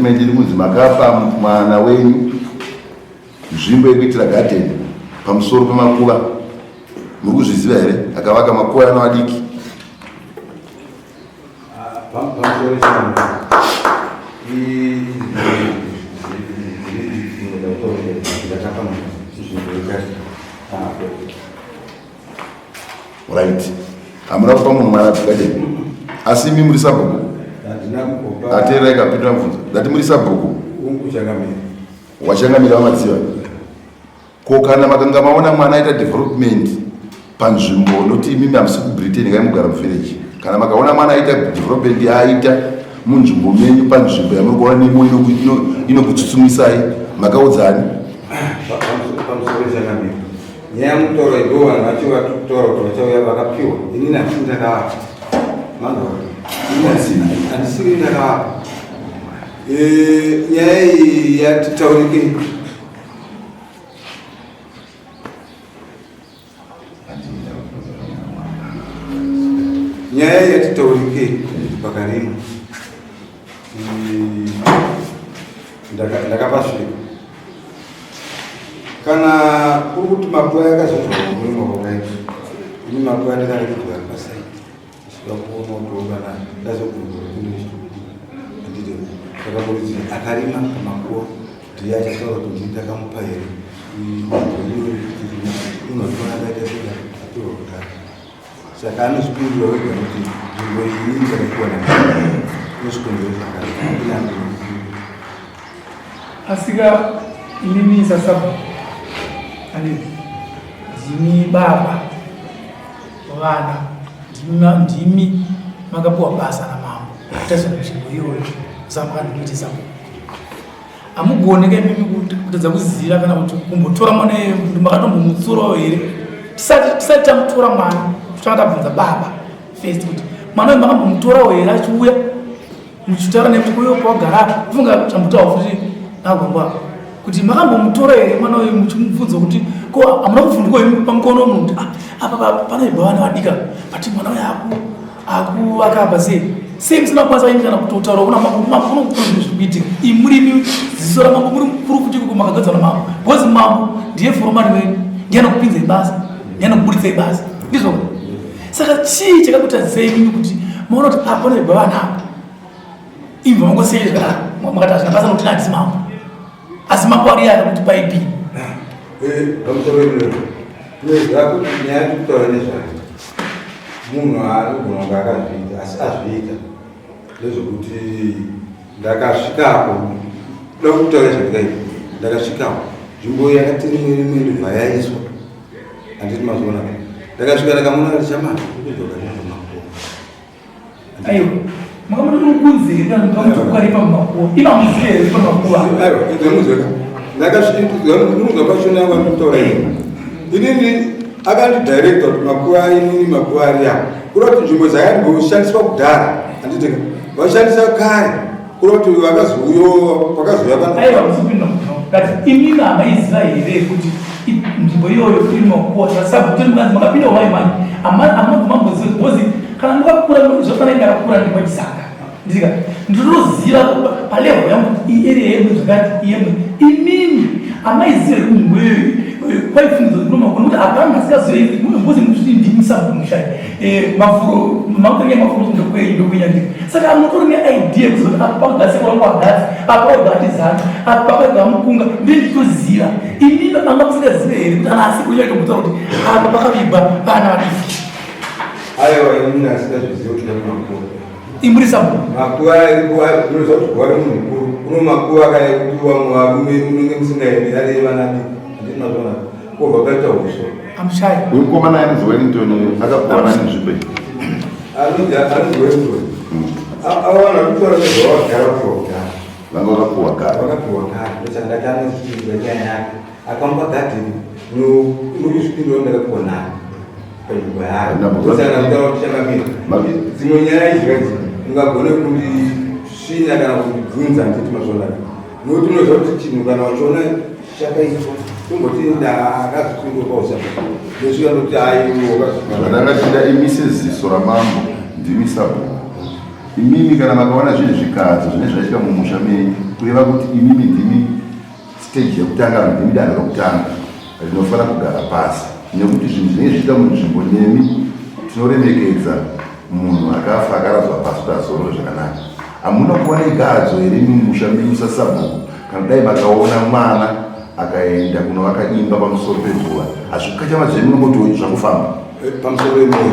Statement iri kunzi makapa mwana wenyu nzvimbo yekuitira garden pamusoro pemakuva. Muri kuzviziva here? Akavaka makuva ano adiki. Right. Hamuna kupa munhu mwana garden. Asi imi muri sabhuku? Ateerai kapindura mubvunzo. Ndati muri sabhuku. Wachangamira vaMadziva. Ko kana makanga maona mwana aita development panzvimbo noti imimi hamusi kuBritain kai mugara muvillage. Kana makaona mwana aita development yaaita munzvimbo menyu panzvimbo yamuri kuona nemo inokutsutsumwisai makaudzani? Pamusoro changamira. Nyaya mutoro ivo vanhu vacho vatotaura kuti vachauya vakapiwa. Inini handisi ndakavapa. Manzwa? Handisiri ndakavapa. Eh, nyaya iyi yatitaurike. Nyaya iyi yatitaurike pakarima. Ndakapasvika. Kana kuri kuti makuva yakazozvarwa murima wakaita. Ini makuva ndakarekerwa ari pasaidi. Saka kuona kuti kana ndazogurugura handiti saka muridzi akarima pamakuva ndiye achataura kuti ndini ndakamupa here unotora akaita seka apiwa kudhara saka anozvipindura wega kuti nzvimbo iyi inini ndakapiwa nezvikonzero zvakati asika inini sasabhu anditi ndini baba Vana ndimi makapiwa basa namambo kutariswa nzvimbo iyoyo samakandikuiti sabhuku. Hamugone ka imimi kutadza kuziva kana kuti kumbotora mwana iyoyo makatombomutsurawo here? Tisati tamutora mwana totanga tabvunza baba first kuti mwana uyu makambomutorawo here achiuya muchitaura nekuti kuyo pawagara apa kufunga chambotaura futi nagwangwa apa kuti makambomutora here mwana uyu muchimubvunza kuti ko hamuna kuvhunduka imi pamukono munhu kuti ah, apa panoibva vana vadika but mwana uyu aku akuvaka apa sei sei musina kukwanisa imi kana kutotaura kuna mambo mambo unokukura zvinhu zviri kuitika imi muri imi ziso ramambo muri mukuru futi kuko makagadzwa namambo because mambo ndiye foromani wenyu ndiye anokupinzai basa ndiye anokubuditsai basa ndizvo Saka chii chakakutadzisai imimi kuti maona kuti apa panoibva vana apa imva mangosiya zvakadaro makati hazvina basa nokuti handisi mambo asi mambo ari yaya kuti paipi eh, pamusoro inoziva kuti nyaya yekutaura nezvayo munhu anogona kunge akazviita asi azviita ndezvekuti ndakasvikapo kuda kutaura zvandikaita ndakasvikapo nzvimbo yakati rimwe rimwe ndobva yaiswa Handiti mazviona ka? Ndakasvika ndakamuona kuti chamani ndikudzoka nezvemakuva. Aiwa. Makamuna mukunze here kana mukamuti ukaripa mumakuva? Ima muzive here pamakuva? Aiwa, inzwa muzwe ka. Ndakasvika munzwa pachona yangu andikutaura ini. Inini akandidirecta kuti makuva inini makuva ari apa. Kureva kuti nzvimbo dzakamboshandiswa kudhara. Handiti ka? Vaishandisa kare. Kureva kuti vakazouyo vakazouya vanhu. Aiwa musipinda muno. But imimi hamaiziva here kuti nzvimbo iyoyo iri makuwa sabhuku mukanzi makapinda wai mani amabva mamboziva because kana ndakakura zvafanira ndakakura ndiri pachisanga ndika ndinoziva palevel yangu kuti area yedu zvakati iyemwe imimi amaiziva here kuti nzvimbo iyoyo kwaifungidzwa kuti kuno makuwa nekuti hapana asingazive because muchiti ndimi sabhuku mushai Eh, mafuro makutange mafuro ndokwenyu ndokwenyandika saka mutori neidea kuzoti apa pakugasi wangu agasi apa wega atizana apa pakagwa mukunga ndenditoziva inini manga musingazive here kuti ana asi kunyanya kutaura kuti apa pakavigwa vana vadiki aiwa inini asingazvizive kuti makuva imuri sabhuku makuva unoziva kuti guva remunhu mukuru uno makuva kaya kuti vamwe varume munenge musingaendi ari vana diki handiti mazvona Kobva paita huswa. Amushaya. Uyu mukomana ainzi Wellington akapuwa nani nzvimbo iyi? Anonzi anonzi Wellington. Awana kutora nezvawagara kupiwa kudhara. Vanga vakapuwa kare. Vakapuwa kare. Ndosaka ndati anozvipindura nyaya yake. Akamupa gadheni nokuzvipindura ndakapuwa nani panzvimbo yayo. Ndosaka ndataura kuti changamira. Dzimwe nyaya idzi kadzi ungagone kundisvinya kana kundibvunza handiti mazvona. Nokuti unoziva kuti chinhu kana uchiona chakaitwa tomboti ndakazvipindwa pausaka ndosvika ndokuti aiwa Zvandanga chida imise ziso ramambo ndimi sabhuku. Imimi kana makaona zvinhu zvikadzo zvine zvaitika mumusha menyu. Kureva kuti imimi ndimi stage yekutanga kana ndimi danho rokutanga rinofanira kugara pasi nekuti zvinhu zvinenge zvichiita munzvimbo nemi tinoremekedza munhu akafa akaradzwa pasi kuti azorore zvakanaka. Hamuna kuva negadzo here mumusha menyu sasabhuku kana dai makaona mwana akaenda kunovaka imba pamusoro peguva hazvikukachamadzei munongoti zvakufamba eh, pamusoro pemoyo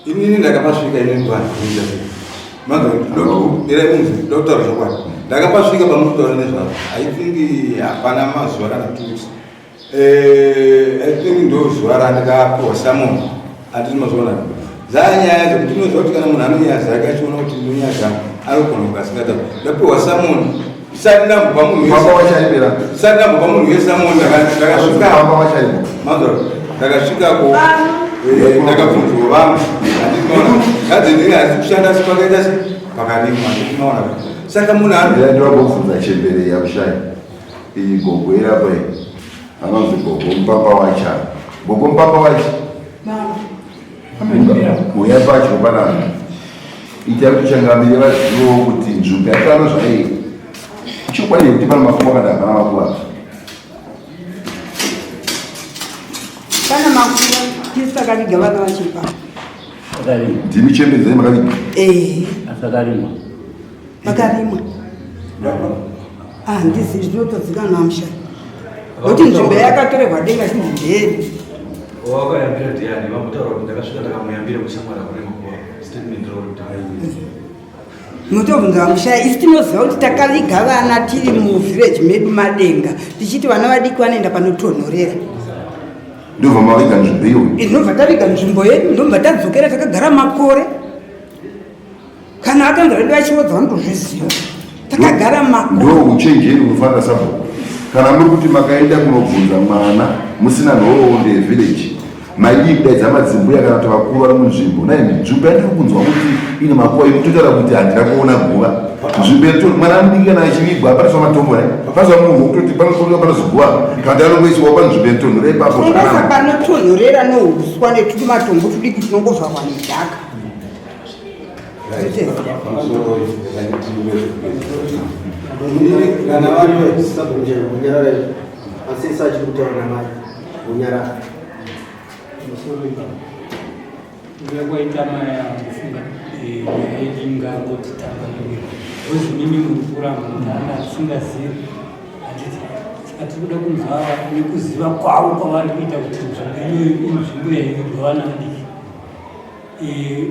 inini ndakapasvika inini vanhumandotaura zvokwadi ndakapasvika pamukutaura nezvazvo i think hapana mazuva kana two weeks eh, i think ndo zuva randikapiwa samon anditi mazuva na dzanyaya dzekuti unoziva kuti kana munhu anonyaya dzake achiona kuti ndonyaya dzangu anogona kunge asingatauri ndapiwa samon sati ndambopa munhu sati ndambopa munhu wese amoni ndakasvika ndakasvikako eh, ndakabvunzwa vamwe handinoona gadheni hazi kushanda asi pakaita se pakarimwa handinoona saka munhu anobvunza chembere yakushaya iyi gogo irapa iyi anonzi gogo mupapa wacha gogo mupapa wacha Uya pacho panapa. Ita kuti changamire vazivewo kuti nzvimbo yakano zvairi. Chokwadi kuti pane makuva kana hapana makuva. Pana makuva tisu takaviga vana vachipa. Ndimi chembedzai makaviga? Eh. Asakarimwa. Pakarimwa. Ah, ndizi zvinotozikanwa musha. Nokuti nzvimbo yakatorerwa denga chinzi ndeyedu. Wakayambira ndiani? Vambotaura kuti ndakasvika ndakamuyambira kushamwari kune makuva. Statement roro kuti Motobvunza vamushaya isu tinoziva kuti takaviga vana tiri muvillage medu madenga tichiti vana vadiki vanoenda panotonhorera. Ndobva maviga nzvimbo iyoyo. Ndobva taviga nzvimbo yedu ndobva tadzokera takagara makore. Kana akanzi vedu vachiodza vanotozviziva. Takagara makore. Ndo uchenjeri unofanira sabhuku. Kana muri kuti makaenda kunobvunza mwana musina nhoroondo yevillage maidii kudaidza madzimbuya kana kuti vakuru vari munzvimbo naimi nzvimbo yandiri kunzwa kuti ine makuva imi totaura kuti handina kuona guva nzvimbo yeto mwana mudiki kana achivigwa panoiswa matombo ne panoiswa munhu wekutoti panoiswa panoziguva kana kuti anongoiswa panzvimbo yetonhora ipapo Tinoisa panotonhorera nouswa netumatombo tudiki tunongovharwa nedhaka. Kana vari asi isu achiri kutaura namai unyarara kwaita mai angofunga eh, nyaya yedu ingangoti tamba newiri because mimi muri kuramba kuti anga asingazivi handiti saka tiri kuda kunzwa nekuziva kwavo kwavari kuita kuti nzvimbo iyoyo inzvimbo yaivigwa vana vadiki Eh,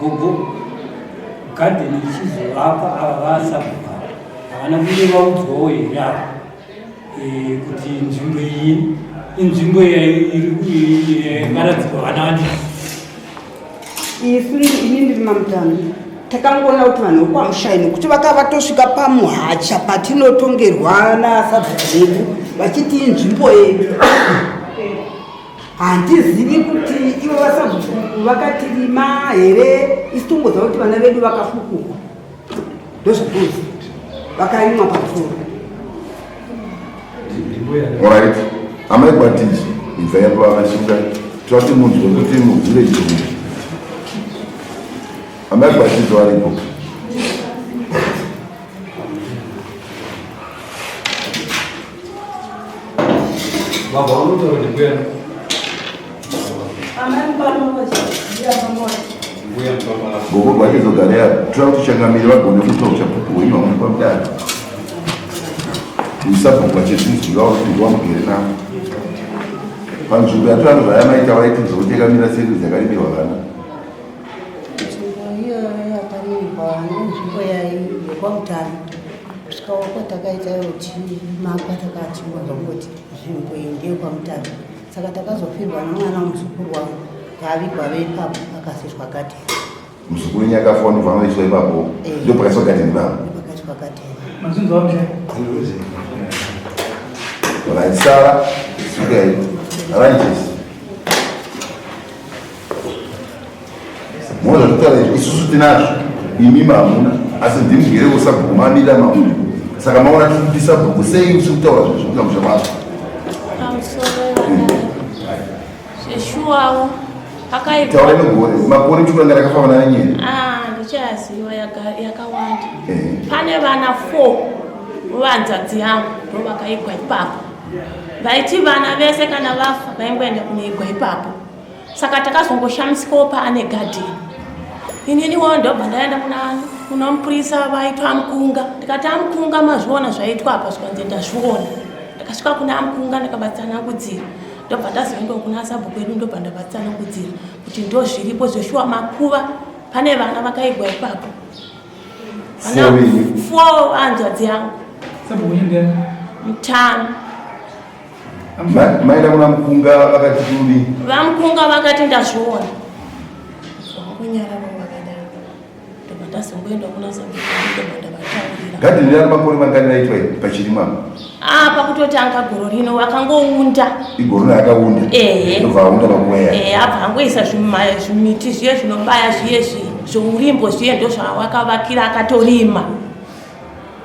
gogo garden ichizovakwa ava vasabhuku havana kunge vaudzwawo here ava eh, kuti nzvimbo iyi inzvimbo yakaradzikwa vana vadiki isu ini ndiri mamutano takangoona kuti vanhu vekwamushai nekuti vakava vatosvika pamuhacha patinotongerwa nasabhuku vedu vachiti inzvimbo yedu Handizivi kuti ivo vasabhuku vakatirima here isu tongoziva kuti vana vedu vakafukurwa ndozvatoziva vakarimwa pamusoro. Alright. Amai Gwatiji, ibvai apo vakashinga toda kuti munzwe kuti muvillage umu. Amai Gwatiji varipo. Baba vanotaura kuti mbuya Gogo gwachizogara yapo toda kuti changamire vagone kuita uchapupu hwenyu hwamunopa mudare. Usabhuku vachizvinzwira kuti ndiwamugere navo. Panzvimbo yatora zvayamaita vaiti nzvimbo yakamira sei dzakarimirwa vana. Nzvimbo iyoyo yakarimirwa vana inzvimbo yekwamutare. Kusvikawo kwatakaita tichimakwa takachingonzwa kungoti nzvimbo iyi ndeyekwamutare. Saka takazofirwa nemwana wemuzukuru wangu paavigwa ipapo pakasirwa gadheni. Muzukuru wenyu akafa ndobva anoiswa ipapo Eh. ndipo pakaiswa gadheni ipapo. Pakaiswa gadheni. Mazvinzwa musha? Right, Sara, svikai. Ranges. Moza zvitaura izvi isusu tinazvo imimi hamuna asi ndimugere kusabhuku mamira mamuri saka maona tiri kuti sabhuku sei usiri kutaura zvinhu zvikuita musha mako pamusoro zveshuwawo taura negore makore tikuranga rakafanana nenyere ah, ndichaziva yakawanda pane vana 4 Vanzvadzi yangu ndovakaigwa ipapo. Vaiti vana vese kana vafa vaingoenda kunoigwa ipapo. Saka takazongoshamisikawo paane gadheni. Ininiwo ndobva ndaenda kuna mupurisa vaitwa Amukunga. Ndikati Amukunga mazviona zvaitwa apa zvikanzi ndazviona. Ndakasvika kuna Amukunga ndakabatsanangudzira. Ndobva ndazoendawo kuna sabhuku edu ndobva ndavatsanangudzira kuti ndozviripo zveshuwa makuva pane vana vakaigwa ipapo. Four hanzvadzi yangu. Mutano. Maida kuna Mukunga vakati kudi. VaMukunga vakati ndazviona. Vakunyarara vakadaro. Ndobva ndazongoenda kuna sabhuku ndobva ndavataurira. Gadheni rari makore mangani raitwa pachirimwa? Ah, pakutotanga goro rino vakangounda. Igoro rino akaunda. Ehe. Ndobva aunda makuva ya. Ehe, abva angoisa zvimiti zviye zvinobaya zviye zvourimbo zviye ndozvawakavakira akatorima.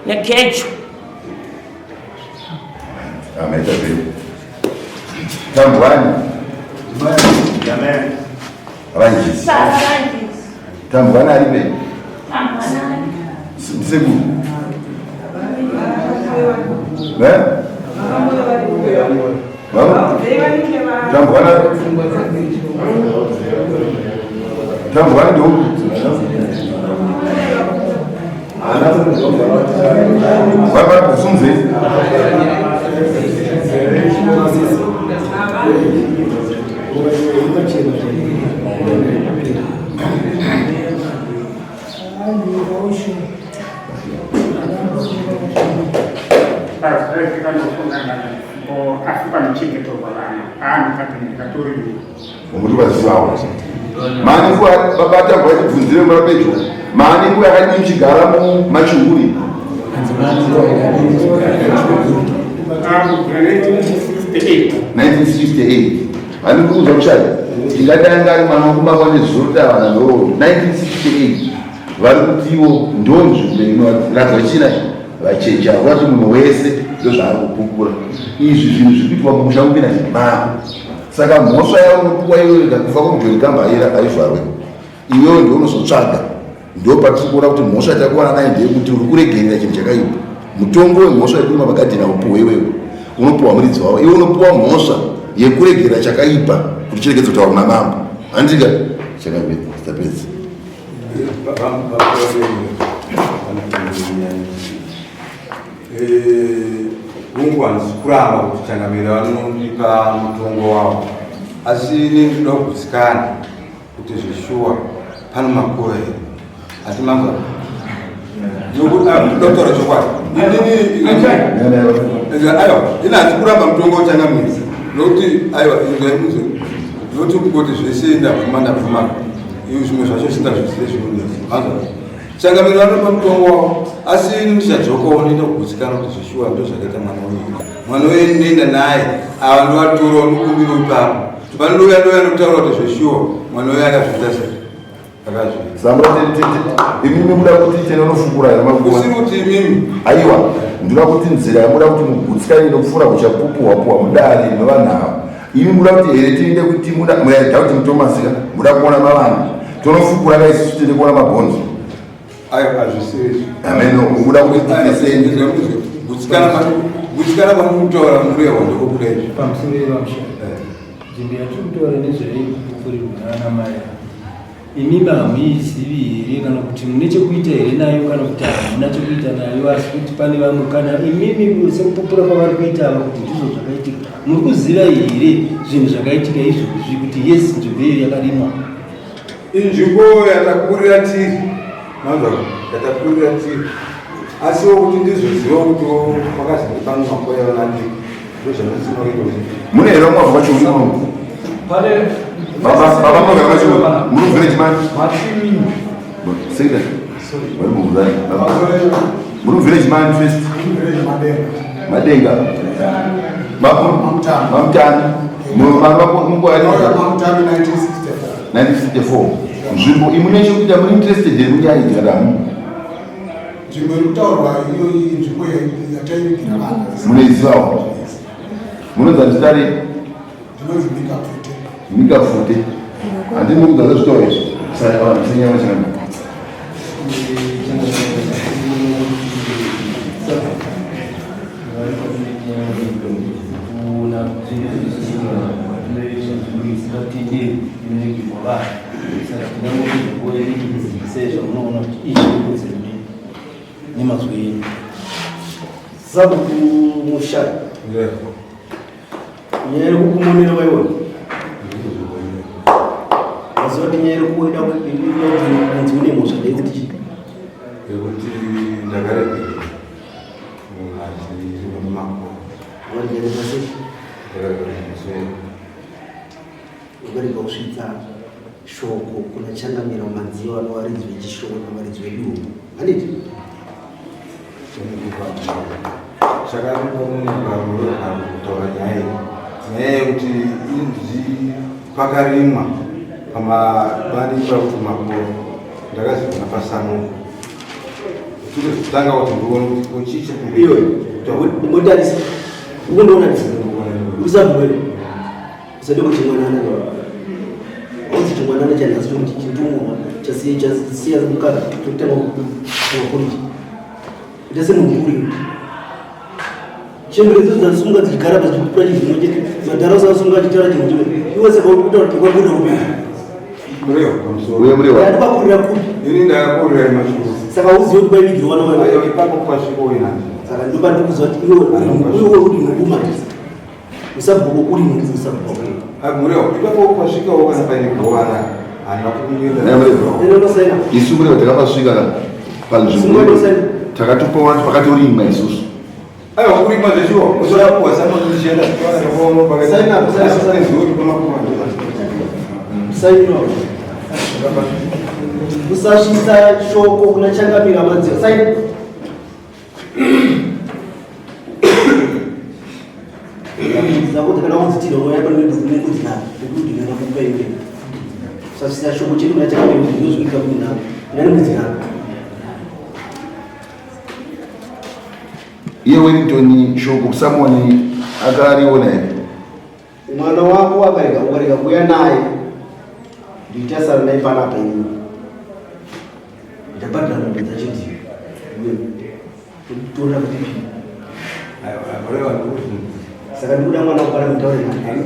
Negejo. Amaita zvenyu. Tambwani. Ranjisi. Tambwani ari pe? Tambwani. Sekuru. Eh? Baba? Tambwani. Tambwani ndo. Baba kusunze. Muri vazivawo maani nguva baba tambwa tibvunzire mura pedyo maani nguva yakadii muchigara mumachihuri 1968 handiri kuuza kushaya ndingadai ngari mwana wakumakwa nezuro tavana nhoroondo 1968 vari kutiwo ndo nzvimbo inoratidza china vacheche hakurati munhu wese ndozvaari kupupura izvi zvinhu zviri kuitwa mumusha mupinda mako saka mhosva yavo unopuwa iwewe kufa kwamujoni kambaira haivharwe iwewe ndiwe unozotsvaga ndo patiri kuona kuti mhosva yatakuwana nayo ndeyekuti uri kuregerera chinhu chakaipa mutongo wemhosva yekurima magadheni haupuhwe iwewe unopuwa muridzi wavo iwe unopuwa mhosva yekuregerera chakaipa kuti chiregedze kutaura kuna mambo handika chakapedza Hungu handisi kuramba kuti changamire vanondipa mutongo wavo asi ini ndinoda kugutsikana kuti zveshuwa pano makuva here hati manzwa ndokuda kutaura chokwadi aiwa ini handisi kuramba mutongo wachangamire nokuti aiwa inzwai nokuti kungoti zvese ndabvuma ndabvuma zvimwe zvacho sindazvizive zvinonetsa manzwa Changamire vanopa mutongo wavo asi ini ndichadzokawo ndoenda kugutsikana kuti zveshuwa ndo zvakaita mwana uyu mwana uyu ndinoenda naye ava ndovatora ndokumbira ipapo panouya ndouya nokutaura kuti zveshuwa mwana uyu akazviita sei akazviita Sambura imimi muda kuti tene unofukura here makuva usiri kuti imimi aiwa ndinoda kuti nzira yamuda kuti mugutsikane inopfuura uchapupu hwapuwa mudare nevanhu ava imi muda kuti here tiende kuti muda muyaida kuti mutomasika muda kuona mavana tonofukura ka isusu tiende kuona mabhonzo ayo hazvisiri ameno muda kuti tifeseni gutsikana gutsikana kwamukutaura murehwa ndokokuda izvi pamusoro yevamusha nzvimbo yatiri kutaura nezvayo kupupurirwa naana mai Imimi hamuizivi here kana kuti mune chekuita here nayo kana kuti hamuna chekuita nayo asi kuti pane vamwe kana imimi sekupupura kwavari kuita ava kuti ndizvo zvakaitika muri kuziva here zvinhu zvakaitika izvozvi kuti yes nzvimbo iyo yakarimwa inzvimbo yatakurira tiri manzwa yatakurira tiri asiwo kuti ndizoziva kuti makazenge pano makore vanadii ndozvandisina kuita kuti mune here vamwe vacho muno Pane baba baba mugara vacho muri village man Matimi. say that vari mubvunzani muri village man first madenga mamutani Mamutani 1964. 1964 nzvimbo imwe nechekuita muri interested here munyaya idzi kana hamu Nzvimbo iri kutaurwa iyoyi inzvimbo yataivigira vana. munoizivawo munonzi zita rei Ndinonzi Mika Pfute. Mika Pfute handini mukudza zvezvitauro izvi senyama chakana Isingatenderi inoigirwa vanhu saka tingangokuti nguva yedu tikuzivisei zvamunoona kuti izvi ikodzero nemazwi enyu sakumusha nyaya yekukumonera waiona mazuva kuti nyaya yekuda kuti unzi une mhosva ndeyekuti chii yekuti ndakaregerera munhu achirima mumakuva waregerera sei ndakaregerera musoro ukarega kusvitsa shoko kuna changamira madziva novaridzi vechishona varidzi veduhu handiti Chakandikutaura nyaya iyi nyaya yekuti inzi pakarimwa pamabani pakuti makoro ndakazivona pasanoko chikuzotanga kuti ndione kuti kochii iwe motarisa ukundiona usabwere usade kuti chimwanana auzi chimwanana chanhasi chokuti chindumurwa chasiya mukaka chokutanga kumaporiji ita semunhu mukuru chembere dzo dzasunga dzichigara padzichikura chinhu chete madhara usasunga achitaura chinhu chimwe iwe saka uri kutaura kuti kwabuda kupi Murehwa ndakakurira kupi ini ndakakurira mashuru saka uzive kuti kwaivigirwa nayo ipapo kwasviko ina saka ndopandikuziva kuti iwe uri nhubu usabhuku uri nhubu usabhuku Murehwa ipapo kwasvikawo kana paine govana handina kukuenda isu murehwa takapasvika panzvimbo takatopaona kuti pakatorimwa isusu aiwa kurima zveshuwa usorapuwa sanotichienda usasvitsa shoko kuna changamira madziro saina dzako dzakada kudzitira unoya pane nembudzi navo nekuti ndingakupa iwe usasvitsa shoko chedu kuna changamira kuti ndinozvika kuti navo nembudzi navo iye Wellington shoko kusamoni akariona here mwana wako akarega ukarega kuuya naye ndichasara naye panapa ini ndabhadhara mombe dzacho ndiyo totora kuti pii saka ndikuda mwana wako pana mutaure naye.